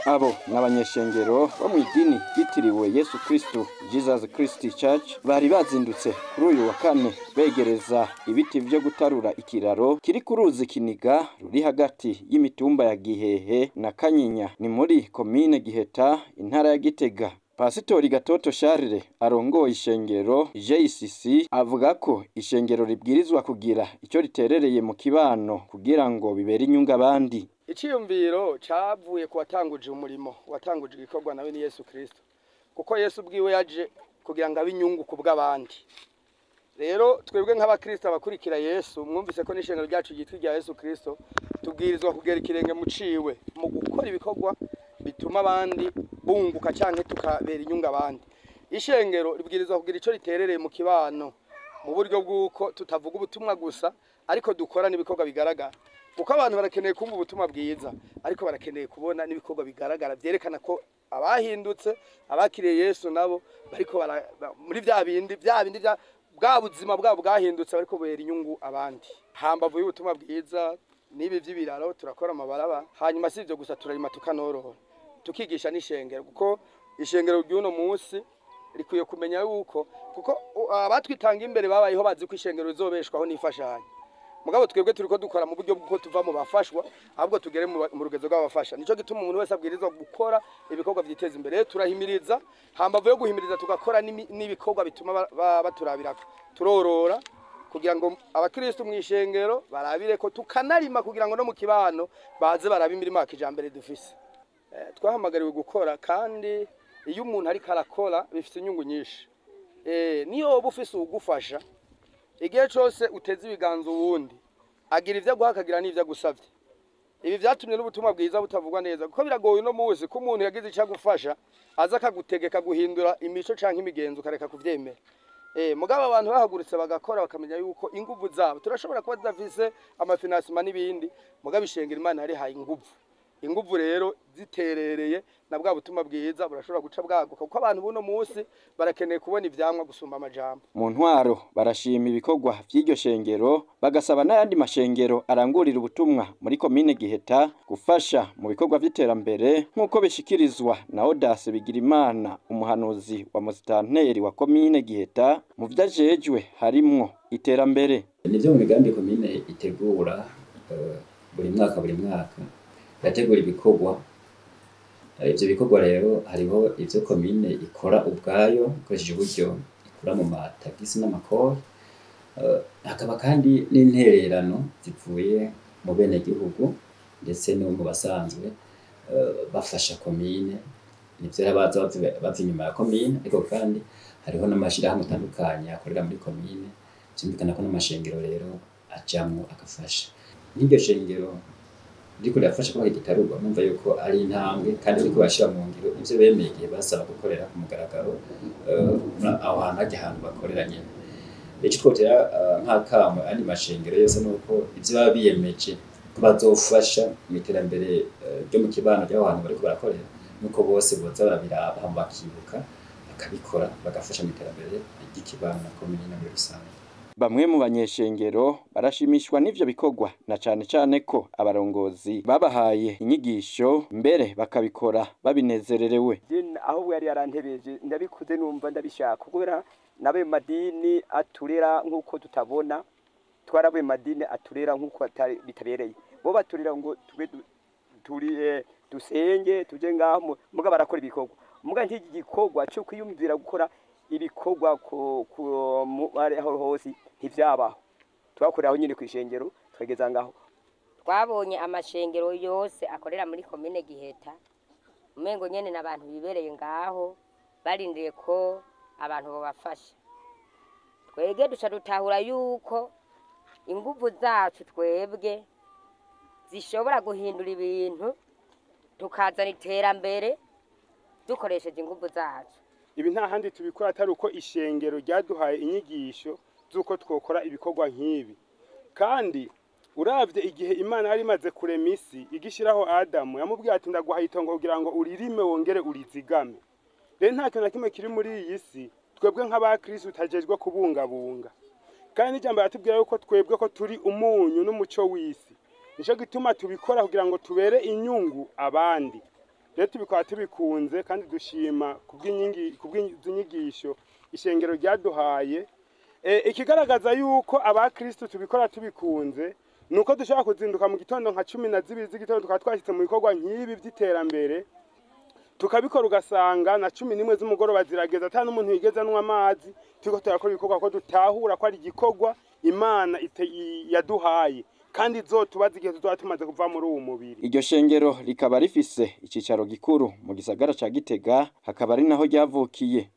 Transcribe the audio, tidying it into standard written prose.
Abo n'abanyeshengero bo mu idini ryitiriwe Yesu Kristo, Jesus Christ Church, bari bazindutse kuri uyu wa kane begereza ibiti vyo gutarura ikiraro kiri ku ruzi Kiniga ruri hagati y'imitumba ya Gihehe na Kanyinya, ni muri komine Giheta, intara ya Gitega. Pasitori Gatoto Charles arongoye ishengero JCC avuga ko ishengero ribwirizwa kugira icyo riterereye mu kibano kugira ngo bibere inyungu abandi. Iciyumviro cavuye ku watanguje umurimo, watanguje igikorwa nawe ni Yesu Kristo, kuko Yesu ubwiwe yaje kugira ngo abe inyungu ku bw'abandi. Rero twebwe nk'abakristo abakurikira Yesu, mwumvise ko n'ishengero ryacu ryitwa irya Yesu Kristo, tubwirizwa kugera ikirenge muciwe mu gukora ibikorwa bituma abandi bunguka canke tukabera inyungu abandi. Ishengero ribwirizwa kugira ico riterereye mu kibano mu buryo bw'uko tutavuga ubutumwa gusa, ariko dukora n'ibikorwa bigaragara, kuko abantu barakeneye kumva ubutumwa bwiza, ariko barakeneye kubona n'ibikorwa bigaragara vyerekana ko abahindutse, abakiriye Yesu nabo bariko muri vya bindi vya bwa buzima bwabo bwahindutse, bariko bera inyungu abandi. Hambavu y'ubutumwa bwiza n'ibi vy'ibiraro turakora amabaraba, hanyuma si ivyo gusa, turarima tukanorora, tukigisha n'ishengero, kuko ishengero ry'uno munsi rikwiye kumenya yuko, kuko abatwitanga imbere babayeho bazi ko ishengero rizobeshwaho n'imfashanyo. Mugabo twebwe turiko dukora mu buryo bw'uko tuva mu bafashwa ahubwo tugere mu rugezo rw'abafasha. Nico gituma umuntu wese abwirizwa gukora ibikorwa vyiteza imbere. Turahimiriza, hambavu yo guhimiriza tugakora n'ibikorwa bituma baturabirako. Turorora kugira ngo abakristo mu ishengero barabire ko, tukanarima kugira ngo no mu kibano baze barabe imirimo ya kijambere dufise. Twahamagariwe gukora, kandi iyo umuntu ariko arakora bifite inyungu nyinshi. Niyo woba ufise uwugufasha, igihe cose uteze ibiganza uwundi agira ivyo aguha akagira n'ivyo agusavye. Ibi vyatumye n'ubutumwa bwiza butavugwa neza, kuko biragoye uno munsi ko umuntu yagize ico agufasha aza akagutegeka guhindura imico canke imigenzo ukareka kuvyemera. Mugabo abantu bahagurutse bagakora bakamenya yuko inguvu zabo turashobora kuba tudafise amafinansima n'ibindi, mugabo ishengero Imana yarihaye inguvu. Inguvu rero ziterereye na bwa butumwa bwiza burashobora guca bwaguka, kuko abantu buno munsi barakeneye kubona ivyamwa gusumba amajambo. Mu ntwaro barashima ibikorwa vy'iryo shengero, bagasaba n'ayandi mashengero arangurira ubutumwa muri komine Giheta gufasha mu bikorwa vy'iterambere, nk'uko bishikirizwa na Audace Bigirimana, umuhanuzi wa musitanteri wa komine Giheta, mu vyajejwe harimwo iterambere. Nivyo mu migambi komine itegura buri mwaka yategura ibikorwa. Ivyo bikorwa rero hariho ivyo komine ikora ubwayo ikoresheje uburyo ikura mu matagisi n'amakori, hakaba kandi n'intererano zivuye mu benegihugu ndetse no mu basanzwe bafasha komine. Nivyo baza bava inyuma ya komine, ariko kandi hariho n'amashirahamwe atandukanye akorera muri komine, vyumvikana ko n'amashengero rero ajamwo agafasha. N'iryo shengero riko rirafasha kuba igitarugwa, numva yuko ari intambwe, kandi riko bashira mu ngiro ivyo bemeye igihe basaba gukorera ku mugaragaro aho hantu hajya ahantu bakorera nyene. Ico twotera nk'akamo andi mashengero yose nuko ivyo baba biyemeje ko bazofasha mu iterambere ryo mu kibano ry'aho hantu bariko barakorera, nuko bose boza barabiraba hama bakibuka bakabikora bagafasha mu iterambere ry'ikibano na komine muri rusange. Bamwe mu banyeshengero barashimishwa n'ivyo bikorwa, na cane cane ko abarongozi babahaye inyigisho mbere bakabikora babinezererewe. Ahubwo yari yarantebeje, ndabikuze numva ndabishaka, kubera nabe madini aturera nk'uko tutabona, twarabe madini aturera nk'uko bitabereye. Bo baturira ngo tube turi dusenge tuje ngaho, muga barakora ibikorwa, muga nk'iki gikorwa cyo kwiyumvira gukora ibikorwa ku aho hose ntivyabaho. Twakorera aho nyine kwishengero twegeza ngaho. Twabonye amashengero yose akorera muri komine Giheta, umengo nyene n'abantu bibereye ngaho barindiriye ko abantu babafasha. Twege duca dutahura yuko inguvu zacu twebwe zishobora guhindura ibintu, tukazana iterambere dukoresheje inguvu zacu. Ibi nta handi tubikora atari uko ishengero ryaduhaye inyigisho z'uko twokora ibikorwa nk'ibi. Kandi uravye igihe Imana yari imaze kurema isi igishiraho Adamu, yamubwiye ati ndaguhaye itongo kugira ngo uririme wongere urizigame. Rero nta kintu na kimwe kiri muri iyi si twebwe nk'abakristo tutajejwe kubungabunga. Kandi ijambo yatubwira yuko twebwe ko turi umunyu n'umuco w'isi. Nico gituma tubikora kugira ngo tubere inyungu abandi. Rero tubikora tubikunze kandi dushima kubw'inyigisho ishengero ryaduhaye. Ikigaragaza yuko abakristo tubikora tubikunze nuko dushobora kuzinduka mu gitondo nka 12 z'igitondo, tukaba twashyitse mu bikorwa nk'ibi by'iterambere, tukabikora ugasanga na 11 z'umugoroba zirageza ata n'umuntu yigeze anywa amazi. Turiko turakora ibikorwa ko dutahura ko ari igikorwa Imana yaduhaye kandi izotubaza igihe tuzoba tumaze kuva muri uwu mubiri. Iryo shengero rikaba rifise icicaro gikuru mu gisagara ca Gitega, hakaba ari naho ryavukiye.